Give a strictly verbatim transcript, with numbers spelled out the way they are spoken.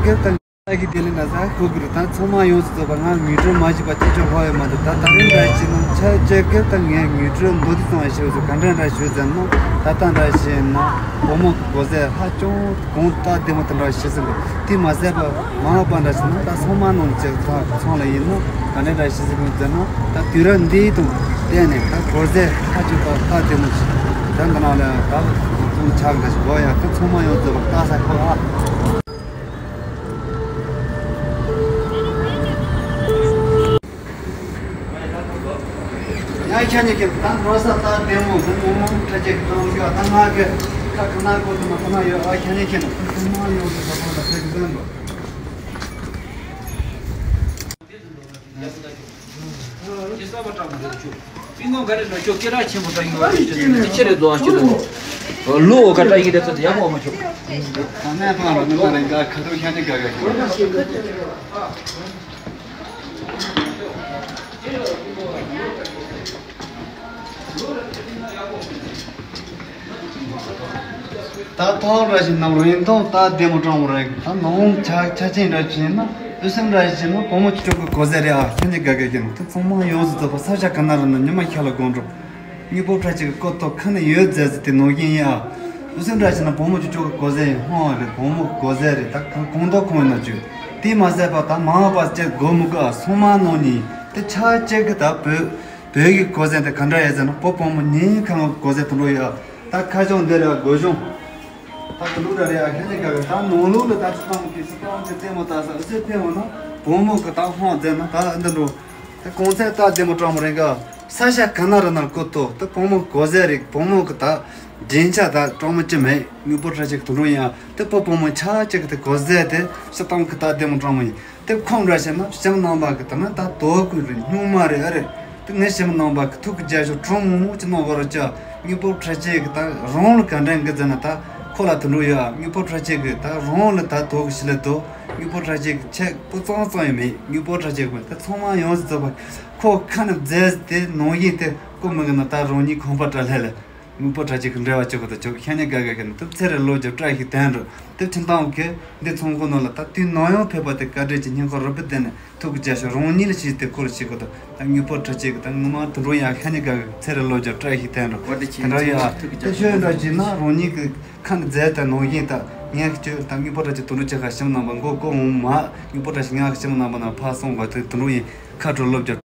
ཀེར་དང་། ཨ་ཀི་དེ་ལས་ན་ཟ་ཁོ་གི་རེད། ད་ཚང་མ་ཡོངས་སུ་རྫོགས་པ་ང་ངུ་སྒྲོལ་མ་བྱས་པ་ཅི་ཅོག་ཧ་ཡོད་མ་འདུག་ད་ད་རིང་འདྲ་བྱས་ན་ཆ་ཅེ་ཀེར་དང་ངས་ངུ་སྒྲོལ་མདོ་དེ་ཚང་བ་ཞེས་སུ་ག་འདྲ་འདྲ་ཞུ་ཟེར་ན། ད་ལྟ་འདྲ་བྱས་ན་བུ་མོ་གི་གོ་ཟས་ཧ་ཅང་གོང་ད་བདེ་མོ་དེ་འདྲ་བྱེད་ཟིན་པས། དེ་མ་ཟད་པ་མ་འོངས་པ་འདྲ་བྱས་ན་ད་ཚང་མ་ནང་ཅིག་ད་ཚང་ལ་ཡིན་ན་ག་འདྲ་འདྲ་བྱེད་ཟིན་པས་ཟེར་ན། ད་དུས་རབས་འདིའི་དང་བསྟན་ནས་ད་གོ་ཟས་ཧ་ཅང་ད་ད་བདེ་མོ་ཞིག་ད་འདི་ནང་ལ་ད་ཚོང་ཆགས་འདྲ་ཞིག་གོ་ཡ། ད་ཚང་མ་ཡོངས་རྫོགས་པ་ལྟ་ས་ཁོ་ཨ། ཡང་ཁྱེད་གཉིས་ཀྱིས་ད་འགྲོ་ས་ད་བདེ་མོ་བུ་མོ་མོ་ཁྲ་ཆེ་གི་གཏོང་རྒྱུ་ད་ང་གི་ཁ་ཁ་ན་ཀོ་དུ་མ་ཁ་ན་ཡོད། ཨ་ཁྱེད་གཉིས་ཀྱིས་ན་ཁ་ཁ་ན་ཡོད་ཟེར་ད་ཁོང་ལ་ཕེབས་གི་ཟེར་འགྲོ། ཁྱེད་གསར་པ་སྤྲང་པོ་རེད་ཆུ། པི་ཀོང་ག་རེ་འགྲོ་ཆོག་སྐད་གྲགས་ཆེན་པོ་འདྲ་ཡོད་རེད་ཆུ། ཁྱེད་རེད་འགྲོ་ཨ་ཆུ་རེད། ལོ་ག་འདྲ་ཡིན་རེད་ཚོད་ཡག་པོ་མ་ཆོག་ད་ནས་ཕང་རོ་ནས་ཕང་རེད་འགའ་ཁ་ཐུག་ཤ་ནི་ག་ག་ཤི། ད་ཐོག་ར་ཞིག་ནམ་རིང་ཐོག་ད་བདེ་མོ་སྤྲང་མོ་རེད། ད་ནང་ཆ་ཆ་ཆེན་འདྲ་བྱས་ན་ཨུ་སེམས་འདྲ་ཞིག་བྱས་ན་བུ་མོ་ཅོ་གི་གོ་ཟེར་རེད་ཨ། ཁྱེད་ཀྱི་དགའ་དགའ་ཞིག་ན་ད་ཚང་མ་ཡོངས་སུ་རྫོགས་པ་ས་ཆ་ག་ན་ར་ན་ཉི་མ་ཤར་ལ་དགོང་དྲོ། དངུལ་ཕོར་ཁྲ་ཆེ་གི་ཀོ་ཐོག་ཁ་ན་ཡོད་ཟེར་ཟེར་དེ་ནང་བཞིན་ཡིན་ཨ། ཨུ་སེམས་འདྲ་བྱས་ན་བུ་མོ་ཅོ་ཅོ་གི་གོ་ཟེར་ཡིན་ཧོང་བ་རེད། བུ་མོ་གི་གོ་ཟེར་རེད། ད་གང་གང་ཐོག་ཁོང་ཡིན་ན་བཅུ། དེས་མ་ཟད་པ་ད་མ་འོངས་པ་སྐྱེ་དགོས་མི་དགོས་ཨ། སོང་མ་ནང་ནས་དེ་ཆ་གཅིག་གི་ད་བོད། བོད་ཀྱི་གོ་ཟན་དེ་ག་འདྲ་ཡོད་ཟེར་ན་བུ་བུ་མོ་གཉིས་ཁ་ངོ་གོ་ཟན་དུ་འགྲོ་ཡོད། ད་ཁ་བྱང་འདི་རེད་སྒོ་གཞུང་། ད་དུ་འགྲོ་ར་རེད་ཨ། ཁྱེད་ཀྱི་ག་རེད་ད་ནང་ལོགས་ལ་ད་ཅི་བཏང་གི་སི་ཏང་གི་རྩེད་མོ་ད་ས་ཨུ་ཚོས་ཕེབས་འོང་ན་བུ་མོ་གི་ད་ཧོང་ཟེར་ན་ད་འདི་འགྲོ། ད་གོང་ཚད་ད་བདེ་མོ་སྤྲང་མོ་རེད་ག་ས་ཤ་ག་ན་ར་ན་ཀོ་ཏོ་ད་བུ་མོ་གོ་ཟན་རེད། བུ་མོ་གི་ད་རྒྱན་ཆ་ད་སྤྲང་མོ་ཅི་མེད། དངུལ་ཕོར་ཁྲ་ཆེ་གི་དུ་འགྲོ་ཡིན་ཨ། ད་བུ་བུ་མོ་ཆ་ཆེ་གི་ད་གོ་ཟན་དེ་སི་ཏང་གི་ད་བདེ་མོ་སྤྲང་མོ་ཡིན། དེ་ཁོང་འདྲ་བྱས་ན་ཞིམ་ནང་པ་གི་ད་ན་ད་དོ་ཀུན་རེད་སྨྱུག་མ་རེད་ཨ་རེད། དེ་ངས་ཞིམ་ནང་པ་གི་ཐུག་གི་རྒྱ་ཤོག་གྲོང་མོ་མོ་ཅི་ནང་གོ་ར་ཅ། དངུལ་ཕོར་ཁྲ་ཆེ་གི་ད་རང་ལ་ག་འདྲ་འགི་ཟེར་ན་ད་ཁོ་ལ་དུ་འགྲོ་ཡོད་ཨ། དངུལ་ཕོར་ཁྲ་ཆེ་གི་ད་རང་ལ་ད་དོ་གི་ཤི་ལེ་དོ། དངུལ་ཕོར་ཁྲ་ཆེ་གི་ཆེ་པོ་ཙང་ཙང་ཡོད་མེད། དངུལ་ཕོར་ཁྲ་ཆེ་གི་ད་ཚང་མ་ཡོངས་སུ་རྫོགས་པ་ཁོ་ཁ་ནས་རྫས་དེ་ནང་བཞིན་དེ་ཀོ་མི་གི་ན་ད་རང་ཉིད་ཁང་པ་བཀྲ་ལྷ་ལ། དངུལ་ཕོར་ཁྲ་ཆེ་གི་འབྲེལ་བ་ཆོག་གི་ད་ཆོག་ཤ་ཉེ་དགའ་དགའ་གི་ནི་དུ་ཚེ་རེ་ལོ་རྒྱུ་བཀྲ་ཤིས་དོན་འགྲུབ་དུ་ཁྱིམ་ཐང་གི་འདི་ཚོང་ཁོ་ནོ་ལ་ད་དུས་ནམ་ཡང་ཕེབས་པ་དེ་བཀའ་དྲིན་གྱི་སྙིང་ཁོ་རུ་བུ་དེ་ནི་ཐུགས་ཀྱི་རྒྱ་ཤོག་རང་ཉིད་ལ་ཞིག་དེ་ཁོ་ལ་ཞིག་གོ་ད་ད་དངུལ་ཕོར་ཁྲ་ཆེ་གི་ད་ངུ་མ་དུ་འགྲོ་ཡང་ཤ་ཉེ་དགའ་གི་ཚེ་རེ་ལོ་རྒྱུ་བཀྲ་ཤིས་དོན་འགྲུབ་དེ་འདྲ་ཡང་དེ་ཤོད་འདྲ་ཞིག་ན་རང་ཉིད་ཀྱི་ཁ་ནས་རྫས་དང་ནང་བཞིན་ད་ངས་ཁྱོད་ད་དངུལ་ཕོར་ཁྲ་ཆེ་དུ་འགྲོ་ཆེ་ཁ་ཞིམ་ནང་པ་མགོ་ཀོ་འོང་མ་དངུལ་ཕོར་ཁྲ་ཆེ་ངས་ཞིམ་ནང་པ་ན་ཕ་སོང་ག་དུ་དུ་འགྲོ་ཡིན་ཁ་དྲོ་ལོ་རྒྱུ།